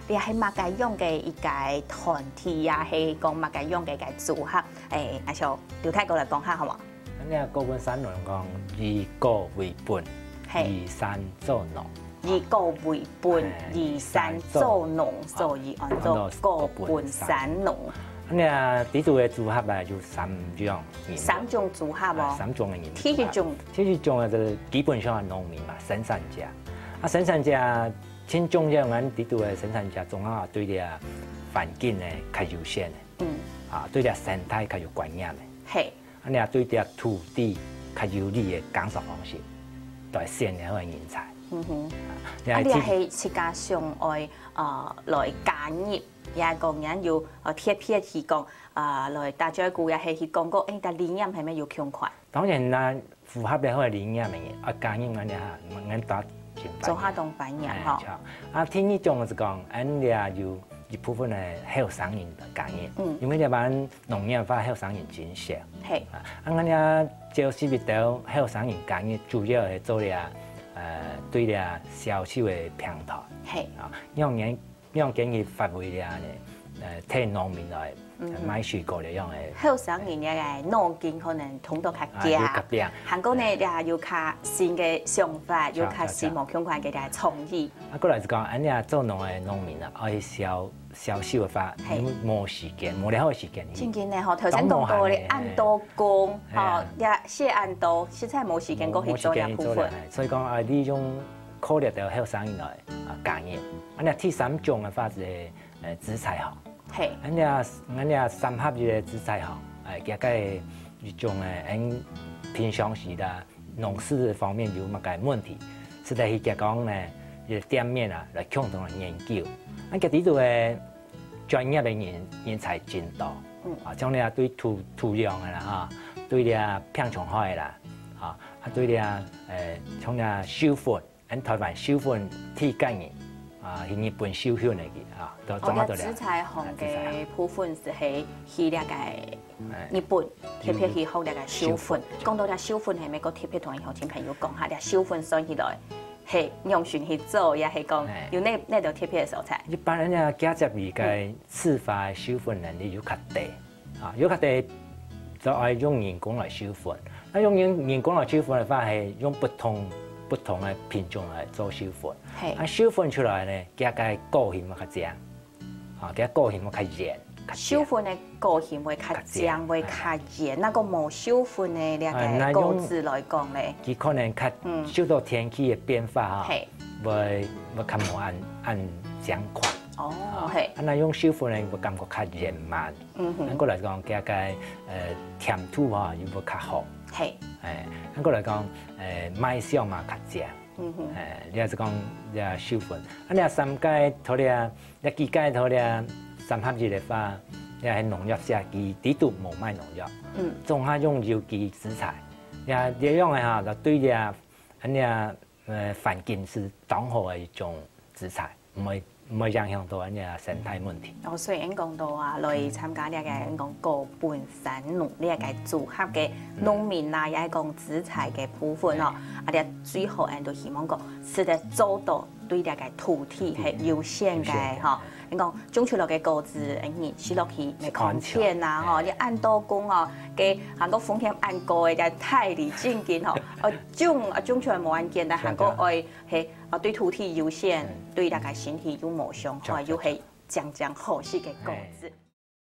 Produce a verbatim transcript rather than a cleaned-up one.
這係麼个樣个一个團體，也係講麼个樣个一个組合？誒，阿小劉大哥來講下好無？恁樣高本山農講，以果為本，嘿。以山作農。以果為本，嘿，以山作農，以山作農，所以安做高本山農。恁樣，這度个組合呢，有三種人。三種組合哦。啊，三種个人組合。第一種。第一種呢，就係基本上係農民嘛，生產者。啊，生產者，盡重要，𠊎這度个生產者，總係對這環境呢較友善个。 嗯。啊，對這生態較有觀念个。嘿。恁樣對這土地較有利个耕作方式，來選擇好个人才。嗯哼。啊，啊，你這係自家想愛，呃，來加入，也講人有，呃，特別去講，呃，來打嘴鼓，也係去講過，誒，但理念係毋係有共款？當然啦， 符合了好个理念个人，啊，加入𠊎這下，𠊎打盡歡迎。做下當歡迎吼。哎，著。啊，第二種就係講，𠊎這有一部分个後生人加入，嗯。因為這班農業化後生人真少。嘿。啊，啊，𠊎這招收一兜後生人加入，主要係做這，呃，對這銷售个平台。嘿。啊，因為𠊎 仰般去發揮這呢，呃，替農民來，呃，嗯。賣水果這樣个。後生人个腦筋可能動作較遽，啊，有較遽。還過呢，嘿。也有較新个想法，有較新無共款个創意。啊，過來就講，恁樣做農个農民啊，愛銷，銷售个話，嘿。你無時間，無了好个時間去。正經个吼，頭先講到咧，當無閒个，恁多工，嘿啊。吼，也係恁多，實在無時間過去做這部分。無時間去做了，嘿。所以講，啊，利用 靠這兜後生人來，啊，加入。恁樣第三種个話係，呃，直採行。嘿。恁樣，恁樣三合一个直採行，哎，佢个一種，呃，𠊎平常時啦，農事方面有麼个問題，值得去佢講呢，一个店面啊，來共同來研究。啊，佢這度个專業个人，人才真多。嗯。啊，像你啊，對土，土壤个啦，哈，對這病蟲害啦，哈，啊，對這，呃，像這授粉， 𠊎台灣授粉第一个人，啊，去日本授粉个去，啊，都，哦，總下都了。這直採行个部分係去，去這个日本，哎。特別去學這个授粉。嗯。講到這授粉，係毋係過特別同鄉親朋友講下，這授粉算起來，係仰般去做，也係講，哎。有哪，哪兜特別个所在？一般人家嫁接个，嗯。自發授粉能力有較低。 啊，有較多就愛用人工來授粉。那用人，人工來授粉个話，係用不同，不同个品種來做授粉。嘿。啊，授粉出來呢，佢个果形會較靚，啊，佢个果形會較圓，較靚。授粉个果形會較靚，較靚，會較圓。哎。那個無授粉个這个，哎，那用果子來講咧？佢可能較，嗯。受到天氣个變化哈，嘿。會，會較無恁，恁靚款。哦，啊，嘿。啊，那用授粉呢，會感覺較圓滿。 嗯哼。恁過來講，佢个，呃，甜度吼，又會較好。嘿。哎，恁過來講，呃，賣相嘛較靚。嗯哼。哎，你也係講，這授粉。啊，你三屆頭了，你幾屆頭了，三合一个話，你係農業社區，裡肚無賣農藥。嗯。總下用有機直採。你，你用个哈，就對這，恁樣，呃，環境係當好个一種直採。 毋會，毋會影響到恁樣生態問題。哦，所以𠊎講到啊，來參加這个𠊎講高本山農這个組合个農民啊，也係講直採个部分哦。嗯。啊，這最好𠊎都希望講，係得做到對這个土地係友善个吼。嗯。友善个。𠊎講種出來个果子，嗯，食落去毋會囥忝啊吼，係。你恁多工哦，該還過風險恁高个，這大理正經吼，呃，種啊種出來無恁簡單，還過愛，嘿， 啊，對土地友善，嗯。對大家身體又無傷害，著，著，又係靚靚好食个果子。著。